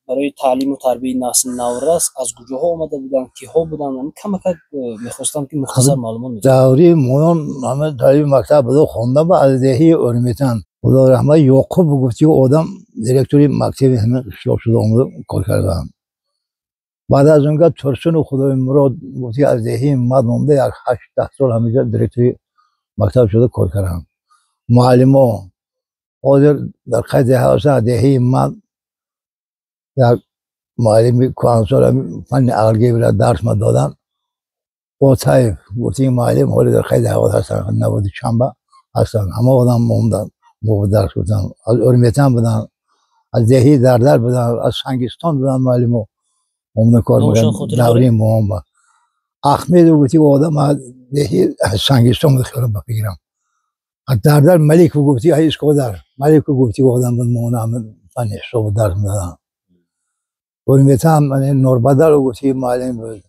барои таълиму тарбияи насли наврас аз куҷоҳо омада буданд, киҳо буданд? Камакак мехостам, ки мухтасар маълумот. Даври моён ҳама таълими мактаб буда, хондам аз деҳаи Ӯрметан. Худо раҳмат, Ёқуб гуфти одам директори мактаби ҳамин қишлоқ шуда омада кор кардам. بعد از اونجا ترسون و خدای مراد گفتی از دهی مد مونده یک 8-10 سال همینجا دیرکتوری مکتب شده کار کردم. معلم حاضر در قید حواسه دهی من یک معلم کانسول فن الگبرا درس ما دادن. او تایف گفتی معلم حالی در قید حواس هستن 90 چند هستن همه آدم موندن مو درس بودن از ارمیتان بودن از دهی دردر بودن از سنگستان بودن معلمو موندن کار میکردن دوری موم احمد گفتی آدم از دهی سنگستان بود خیالم بگیرم از دردر ملک گفتی ای اسکودر ملک گفتی آدم بود موندن فن حساب درس میدادن. ارمیتان من نوربدر گفتی معلم بود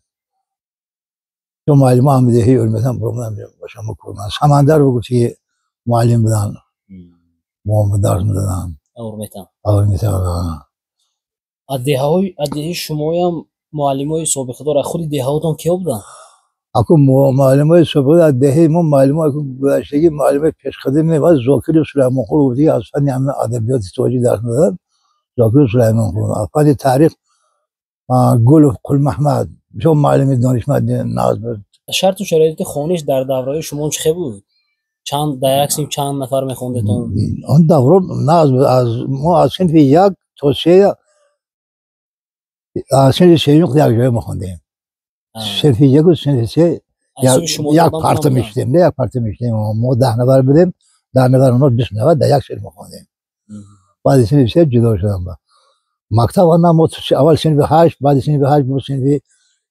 تو معلم هم دهی ارمیتان برومدن باشم کردن سمندر گفتی معلم بودن موم درس میدادن ارمیتان ارمیتان. از деҳаи шумоям муаллимои собиқадор аз худи деҳаотон киҳо буданд? Аку муаллимои собиқадор аз деҳаи мо муаллимо аку гузаштагӣ муаллимои пешқадим не ва Зокири Сулаймонқул гуфти аз фанни ҳама адабиёти тоҷик дарс медоданд. Зокири Сулаймонқул аз фанни таърих Гулов Қулмаҳмад бисёр муаллими донишманд нағз буд. Шарту шароити хониш дар давраи шумо чӣ хел буд? Чанд дар як синф чанд нафар мехондетон? Он давра нағз буд. Аз мо аз синфи 1 то 3 синфи сеюм як ҷоя мехондем. Синфи 1 ва синфи 3 як парта мешудем, не як парта мешудем. Мо 10 нафар будем, 10 нафар онҳо 20 нафар дар як синф мехондем. Баъди синфи 3 ҷудо шудам. Мактаб ана мо аввал синфи 8, баъди синфи 8 бо синфи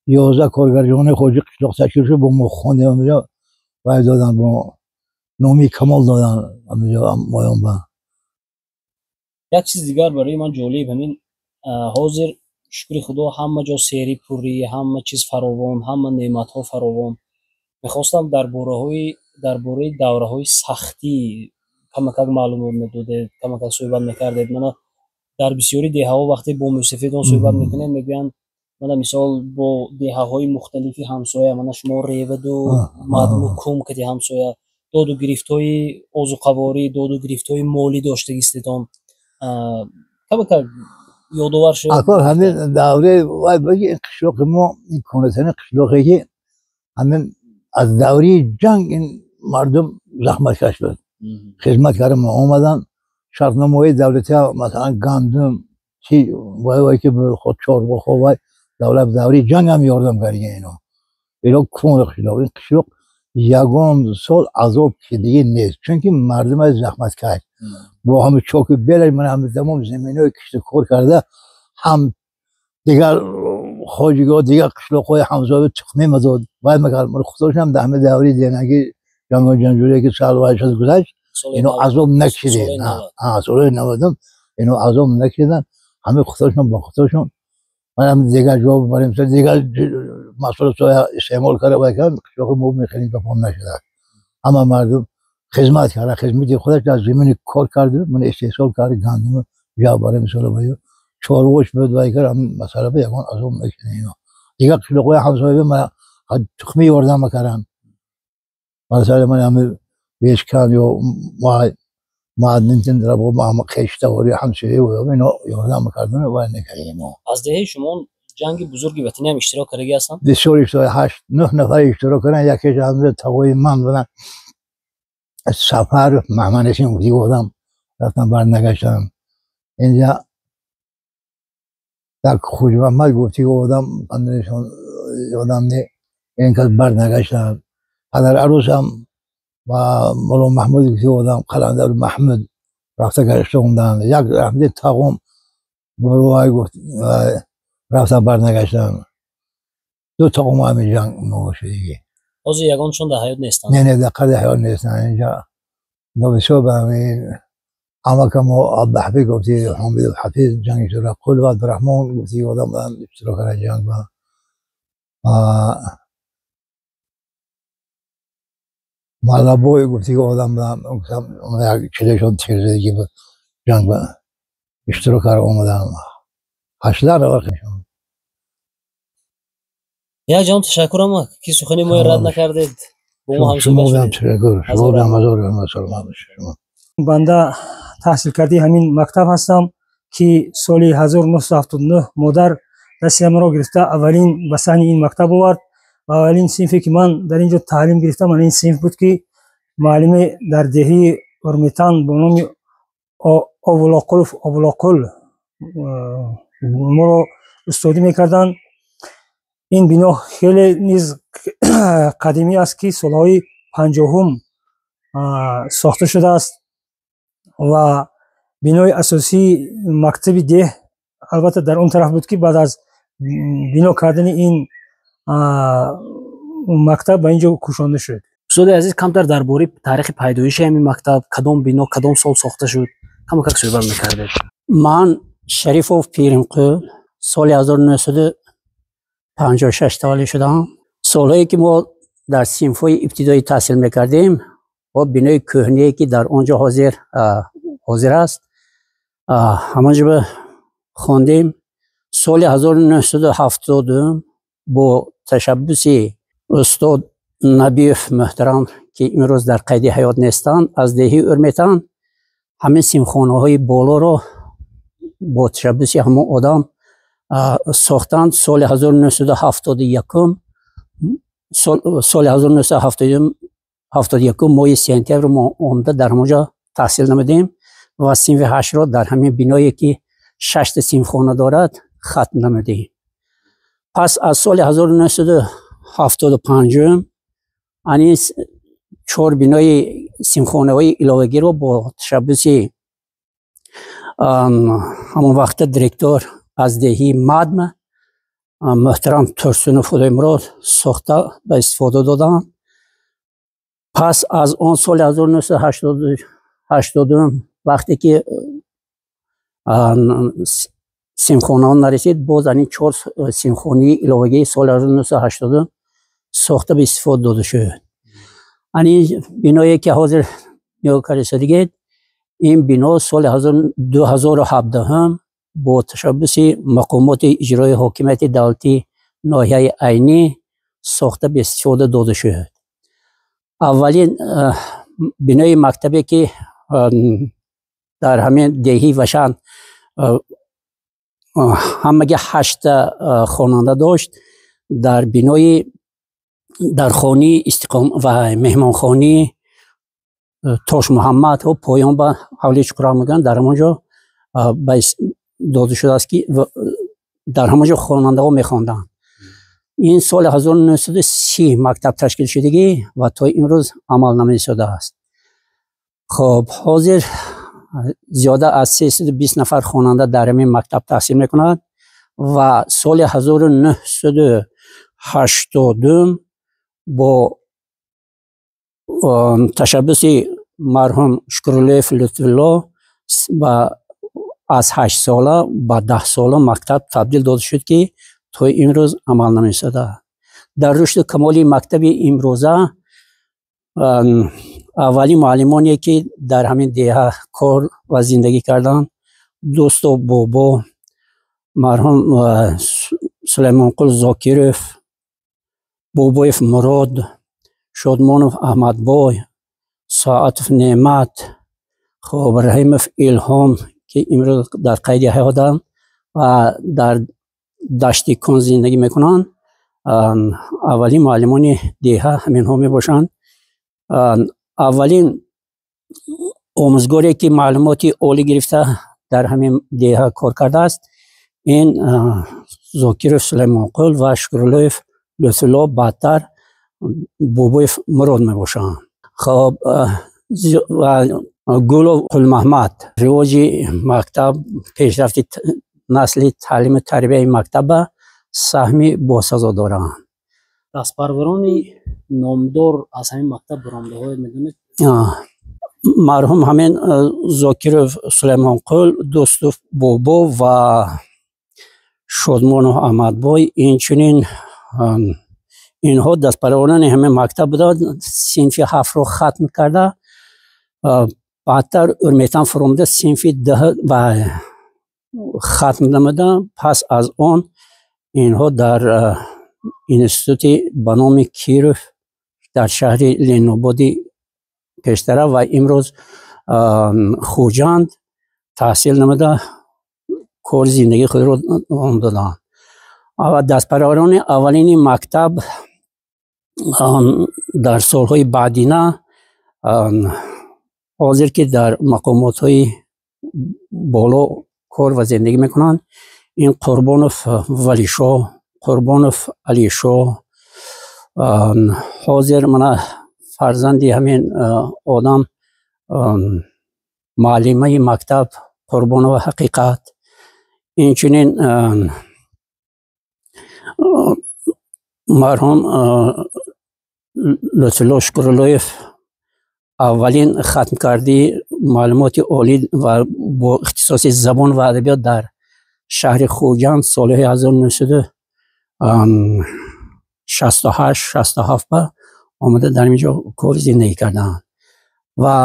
11 коргарҷони хоҷи қишлоқ ташкил шуд, бо мо хондем онҷо вай додан бо номи Камол додан онҷо моён ба. Як чиз дигар барои ман ҷолиб ҳамин ҳозир шукри худо ҳама ҷо сери пурӣ, ҳама чиз фаровон, ҳама неъматҳо фаровон. Мехостам дар бораи давраҳои сахтӣ камакак маълумот медодед, камакак суҳбат мекардед. Мана дар бисёри деҳаҳо вақте бо мусафидон суҳбат мекунед мегӯянд мана мисол бо деҳаҳои мухталифи ҳамсоя, мана шумо Реваду Мадму Кум кати ҳамсоя доду гирифтҳои озуқаворӣ, доду гирифтҳои молӣ доштагистетон. Камакак ёдовар шуд. Акор ҳамин давраи вай баги ин қишлоқи мо ин кӯҳнатарин қишлоқе ки ҳамин аз давраи ҷанг ин мардум заҳматкаш буд. Хизмат карда омаданд шартномаҳои давлатия масалан гандум чи вай вай ки худ чорбоғҳо вай давлат давраи ҷанг ҳам ёрдам кардига ино. Ино кӯҳна қишлоқ. Ин қишлоқ ягон сол азоб кидагӣ нест, чунки мардум аз заҳматкаш бо ҳама чоки белаш ман ҳама тамом заминҳои киштукор карда ҳам дигар хоҷигиҳо дигар қишлоқҳои ҳамсоя тухме медод вай мекард. Худошам дар ҳама давраи денаги ҷангу ҷанҷӯре ки сол вай шуд гузашт ино азоб накшидем. Солҳои 90 ино азоб накшиданд. ҳама худошон бо худошон ман ҳам дигар ҷо барем дигар маҳсулот истеъмол карда вай кард қишлоқи мо мехелин гапом нашуда. Ҳама мардум хизмат карда, хизмати худаш дар замини кор кард, ман истеҳсол кард гандум ҷо барем мисол баю чорвош буд вай кард ҳам масъала ба ягон азоб накшидем ино. Дигар қишлоқҳои ҳамсоя ман тухми ёрдам мекарданд. Масалан ман ҳами бешкан ё маъдинтин рабо ма хештаворӣ ҳамсоя ино ёрдам мекарданд вай накардем. Аз деҳаи шумо ҷанги бузурги ватанӣ ҳам иштирок кардагӣ ҳастанд? Бисёр иштирок, 8-9 нафар иштирок карданд. Якеш ҳамза тағои ман буданд. Сафар Маҳмаднашин гуфти одам рафтам барнагаштам. Инҷа як Хуҷмаҳмад гуфти одам одам не ин кас барнагаштам. Падар арӯсам ва Мулло Маҳмуд гуфти одам Қаландар Маҳмуд рафта гашта омаданд. Як раҳмати тағом вай гуфт рафта барнагаштам. Ду тағом ҳамин ҷанг шудагӣ. Ҳозир ягоншон дар ҳаёт нестанд? Не, не, дар қади ҳаёт нестанд. Инҷа бисёр ба ҳамин амакамо Абдуҳафиз гуфти Ҳомидов Ҳафиз ҷанг иштирок, Қул ва Абдураҳмон гуфти одам иштирок карда ҷанг ба Малабой гуфти одам як чилешон тирзадагӣ буд ҷанг ба иштирок карда омаданд. 18 нафар. Як ҷон ташаккур амак ки сухани моро рад накардед. Бо мо ҳамсӯҳбат шудед. Ташаккур. Шумо саломат бошед. Банда таҳсил кардаи ҳамин мактаб ҳастам ки соли 1979 модар Дасти маро гирифта аввалин ба саҳни ин мактаб овард ва аввалин синфе ки ман дар ин ҷо таълим гирифтам, ин синф буд, ки муаллиме дар деҳаи Урметан бо номи Овулоқулов Овулоқул моро устодӣ мекарданд. Ин бино хеле низ қадимӣ аст, ки солҳои 50-ум сохта шудааст ва бинои асосии мактаби деҳ албатта дар он тараф буд, ки баъд аз бино кардани ин мактаб ба ин ҷо кӯшонда шуд. Устоди азиз, камтар дар бораи таърихи пайдоиши ҳамин мактаб, кадом бино кадом сол сохта шуд, камакак суҳбат мекардед. Ман Шарифов Пиримқул, соли 1956 таваллуд шудам. Солҳое ки мо дар синфҳои ибтидоӣ таҳсил мекардем, бо бинои кӯҳнае, ки дар он ҷо ҳозир аст, ҳамон ҷо хондем. Соли 1970 бо ташаббуси устод Набиев муҳтарам, ки имрӯз дар қайди ҳаёт нестанд, аз деҳаи Урметан ҳамин синфхонаҳои болоро бо ташаббуси ҳамон одам сохтанд. Соли 1971, соли 1971 моҳи сентябр мо омада дар ҳамон ҷо таҳсил намудем ва синфи ҳаштро дар ҳамин биное, ки шашта синфхона дорад, хатм намудем. Пас аз соли 1975 ани чор бинои синфхонаҳои иловагиро бо ташаббуси ҳамон вақта директор аз деҳии Мадм муҳтарам Турсунов Худоймурод сохта ба истифода доданд. Пас аз он соли 1980, вақте ки синфхонаҳо нарасид, боз ани чор синфхонаи иловагии соли 1980 сохта ба истифода дода шуд. Ани биное, ки ҳозир нигоҳ кардисодигед, ин бино соли 2017 бо ташаббуси мақомоти иҷрои ҳокимияти давлатии ноҳияи Айнӣ сохта ба истифода дода шуд. Аввалин бинои мактабе, ки дар ҳамин деҳии Вашан ҳамаги ҳашта хонанда дошт, дар бинои дар хонаи истиқом ва меҳмонхонии Тошмуҳаммад, поён ба ҳавлии Чуқурак мегӯянд, дар ҳамон ҷо дода шудааст, ки дар ҳамон ҷо хонандаҳо мехонданд. Ин соли 1930 мактаб ташкил шудагӣ ва то имрӯз амал намесодааст. Хоб, ҳозир зиёда аз 320 нафар хонанда дар ҳамин мактаб таҳсил мекунад ва соли 1980 бо ташаббуси марҳум Шукруллоев Лутфулло аз 8-сола ба 10-сола мактаб табдил дода шуд, ки то имрӯз амал намесодад. Дар рушду камоли мактаби имрӯза аввалин муаллимоне, ки дар ҳамин деҳа кор ва зиндагӣ карданд, Дӯстов Бобо, марҳум Сулаймонқул Зокиров, Бобоев Мурод, Шодмонов Аҳмадбой, Соатов Неъмат, хоб, Раҳимов Илҳом, ки имрӯз дар қайди ҳаётанд ва дар Дашти Кун зиндагӣ мекунанд. Аввалин муаллимони деҳа ҳаминҳо мебошанд. Аввалин омӯзгоре, ки маълумоти олӣ гирифта дар ҳамин деҳа кор кардааст, ин Зокиров Сулаймонқул ва Шукруллоев Лутфулло, баъдтар Бобоев Мурод мебошанд. Хоб, Гулов Қулмаҳмад ривоҷи мактаб, пешрафти насли таълиму тарбияи мактаба саҳми босазо доранд. Дастпарварони номдор аз ҳамин мактаб баромадаҳое медонед? Марҳум ҳамин Зокиров Сулаймонқул, Дӯстов Бобо ва Шодмонов Аҳмадбой, инчунин инҳо дастпарварони ҳамин мактаб буданд. Синфи ҳафтро хатм карда, баъдтар Урметан фуромада, синфи даҳ ва хатм намуда. Пас аз он инҳо дар институти ба номи Киров дар шаҳри Ленинободи пештара ва имрӯз Хуҷанд таҳсил намуда, кори зиндагии худро давом доданд. Дастпарварони аввалини мактаб дар солҳои баъдина ҳозир ки дар мақомотҳои боло кор ва зиндагӣ мекунанд, ин Қурбонов Валишоҳ, Қурбонов Алишоҳ, ҳозир мана фарзанди ҳамин одам муаллимаи мактаб Қурбонова Ҳақиқат, инчунин марҳум Лутфулло Шукруллоев аввалин хатмкардии маълумоти олӣ ва бо ихтисоси забон ва адабиёт дар шаҳри Хуҷанд соли 1968-67 омада дар инҷо кори зиндагӣ карданд ва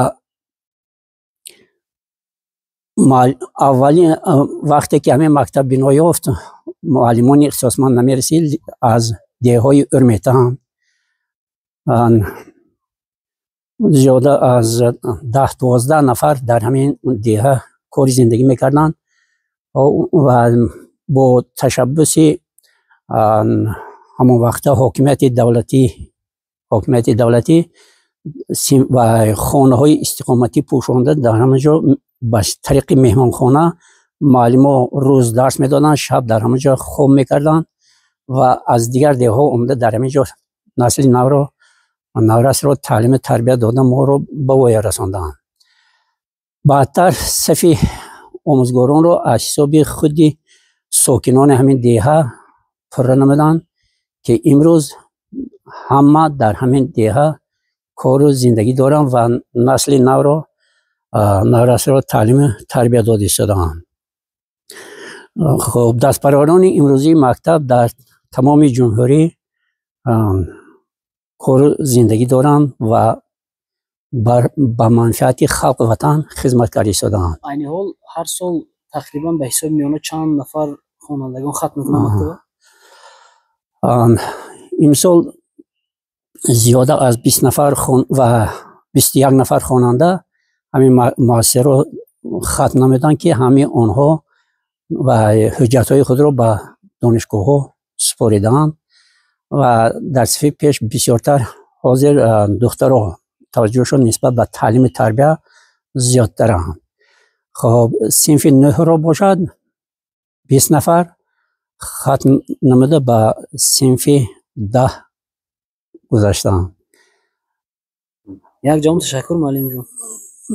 аввалин вақте ки ҳамин мактаб бино ёфт, муаллимони ихтисосманд намерасид, аз деҳҳои Урметан зиёда аз 10-12 нафар дар ҳамин деҳа кори зиндагӣ мекарданд ва бо ташаббуси ҳамон вақта ҳокимияти давлатӣ ва хонаҳои истиқоматӣ пӯшонда дар ҳамон ҷо ба тариқи меҳмонхона муаллимо рӯз дарс медоданд, шаб дар ҳамон ҷо хоб мекарданд ва аз дигар деҳҳо омада дар ҳамин ҷо насли навро наврасро таълиму тарбия дода моро ба воя расонданд. Баъдтар сафи омӯзгоронро аз ҳисоби худи сокинони ҳамин деҳа пурра намуданд, ки имрӯз ҳама дар ҳамин деҳа кору зиндагӣ доранд ва насли навро наврасро таълиму тарбия дода истодаанд. Хуб, дастпарварони имрӯзии мактаб дар тамоми ҷумҳурӣ кору зиндагӣ доранд ва ба манфиати халқу ватан хизмат карда истодаанд. Айни ҳол ҳар сол тақрибан ба ҳисоби миёна чанд нафар хонандагон хатм мекунанд мактаба? Имсол зиёда аз 20 нафар ва 21 нафар хонанда ҳамин муассисаро хатм намуданд, ки ҳамаи онҳо ва ҳуҷҷатҳои худро ба донишгоҳҳо супоридаанд ва дар сафи пеш бисёртар ҳозир духтаро таваҷҷӯҳшон нисбат ба таълиму тарбия зиёдтаранд. Хоб, синфи нӯҳро бошад 20 нафар хатм намуда ба синфи 10 гузаштаанд. Як ҷаҳон ташаккур, муаллимҷон.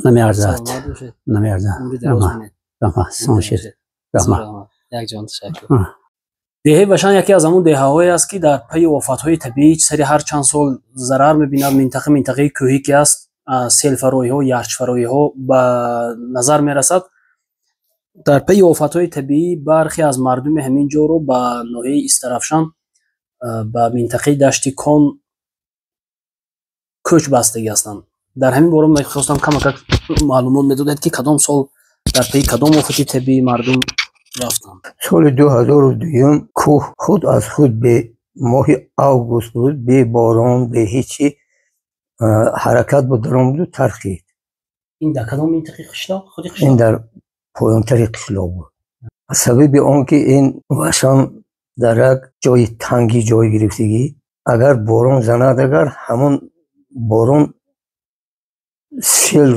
Намеарзад. Саломат бошед. Намеарзад. Умри дароз Раҳмат. бинед. Раҳмат. Салом шед. Раҳмат. Як ҷаҳон ташаккур. Деҳаи Вашан яке аз ҳамон деҳаҳое аст, ки дар пайи офатҳои табиӣ сари ҳар чанд сол зарар мебинад. Минтақа минтақаи кӯҳӣ ки аст, селфароиҳо, ярчфароиҳо ба назар мерасад. Дар пайи офатҳои табиӣ бархе аз мардуми ҳамин ҷоро ба ноҳияи Истаравшан, ба минтақаи Дашти Кон кӯч бастагӣ ҳастанд. Дар ҳамин бора мехостам камакак маълумот медодед, ки кадом сол дар пайи кадом офати табиӣ мардум рафтанд. Соли 2002 кӯҳ худ аз худ бе моҳи август буд, бе борон, бе ҳечи ҳаракат буд, даромаду тархид. Ин дар кадом минтақаи қишлоқ? Худи қишлоқ? Ин дар поёнтари қишлоқ буд. Сабаби он ки ин Вашан дар як ҷои тангӣ ҷой гирифтагӣ, агар борон занад, агар ҳамон борон сел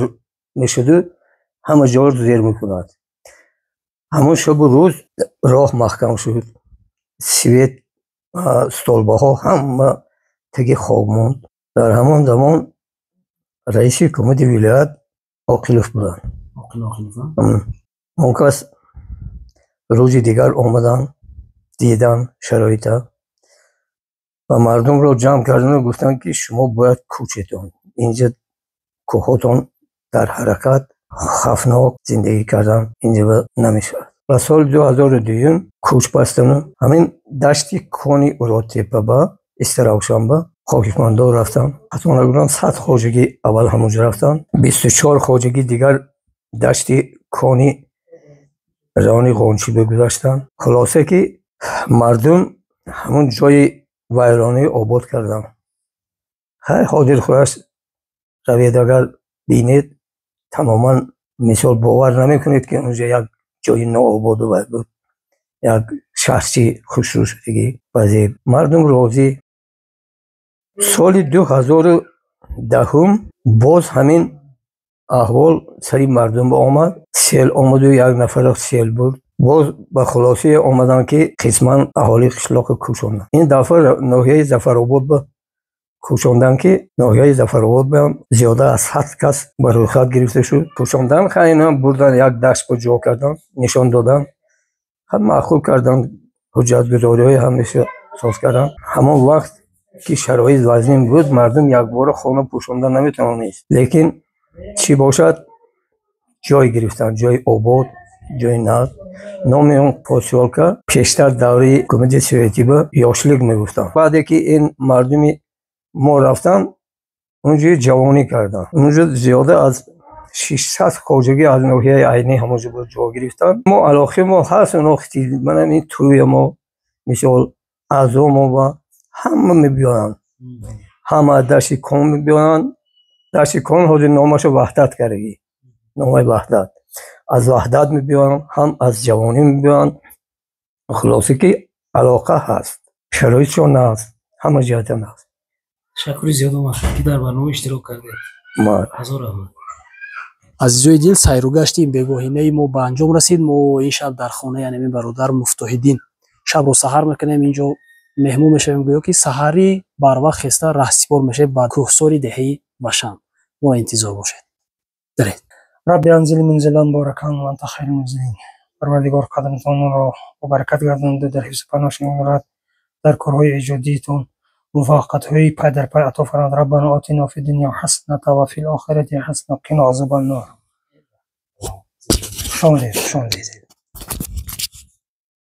мешуду ҳама ҷоро зер мекунад. Ҳамон шабу рӯз роҳ маҳкам шуд, свет, столбаҳо ҳама таги хок монд. Дар ҳамон замон раиси ҳукумати вилоят Оқилов буданд. Он кас рӯзи дигар омаданд, диданд шароита ва мардумро ҷамъ кардану гуфтанд, ки шумо бояд кӯчетон, инҷа кӯҳотон дар ҳаракат, хавфнок зиндагӣ кардан инҷа намешавад. Ва соли 2002 кӯч бастану ҳамин дашти Кони Уродтепа ба Истаравшанба хокишмандор рафтам. Ҳатто нагӯям, 100 хоҷагӣ аввал ҳамонҷо рафтам, 24 хоҷагӣ дигар дашти Кони Рони Ғончӣ бигузаштанд. Хулоса ки мардум ҳамон ҷои вайронӣ обод карданд. Хайр, ҳозир худаш равед, агар бинед, тамоман мисол бовар намекунед, ки онҷо як ҷои ноободу вай буд, як Шахси хушрӯ шудагӣ вазир, мардум розӣ. Соли 2010-ум боз ҳамин аҳвол сари мардум омад. Сел омаду як нафарро сел бурд. Боз ба хулосае омаданд, ки қисман аҳолии қишлоқро кӯчонданд. Ин дафъа ноҳияи Зафаробод ба кӯчонданд, ки ноҳияи Зафаробод ҳам зиёда аз 100 кас ба рӯйхат гирифта шуд. Кӯчондан, инам бурдан, як дашт ба ҷо кардан, нишон додан, ҳам маъқул карданд, ҳуҷҷатгузориҳои ҳамеша соз карданд. Ҳамон вақт ки шароит вазнин буд, мардум якбора хона пӯшонда наметавонист, лекин чӣ бошад, ҷой гирифтанд, ҷои обод, ҷои нағз. Номи он посёлка пештар давраи ҳукумати советӣ ба Ёшлик мегуфтанд. Баъде ки ин мардуми мо рафтанд, унҷо ҷавонӣ карданд. Унҷо зиёда аз 600 хоҷагӣ аз ноҳияи Айнӣ ҳамонҷо ҷо гирифтанд. Мо алоқаи мо ҳаст, оно манам ин тӯя мо, мисол, аъзо мо ба ҳама мебиёянд, ҳама аз Дашти Кон мебиёянд. Дашти Кон ҳозир номашо Ваҳдат кардагӣ, номаи Ваҳдат. Аз Ваҳдат мебиёянд, ҳам аз Ҷавонӣ мебиёянд. Хулоса, ки алоқа ҳаст, шароитшон нағз, ҳама ҷиҳата нағз. Ташаккури зиёд, ки дар барнома иштирок кардед. Ҳазор раҳмат. Азизои дил, сайру гашти бегоҳинаи мо ба анҷом расид. Мо ин шаб дар хонаи анами бародар Муфтоҳиддин шабро саҳар мекунем, инҷо меҳмон мешавем. Гӯё ки саҳарӣ барвақт хеста раҳсипор мешавем ба кӯҳсори деҳаи Вашан. Моро интизор бошед. Даред. رب انزل منزلا مباركا وانت خير المنزلين. Парвардигор қадамтонро мубаракат гардонда, дар ҳифзу паноҳ шуморад, дар корҳои эҷодиитон муваффақиятҳои пай дар пай ато фармояд. ربنا آتنا في الدنيا حسنة وفي الآخرة حسنة وقنا عذاب النار. Хуш омадед, хуш омадед.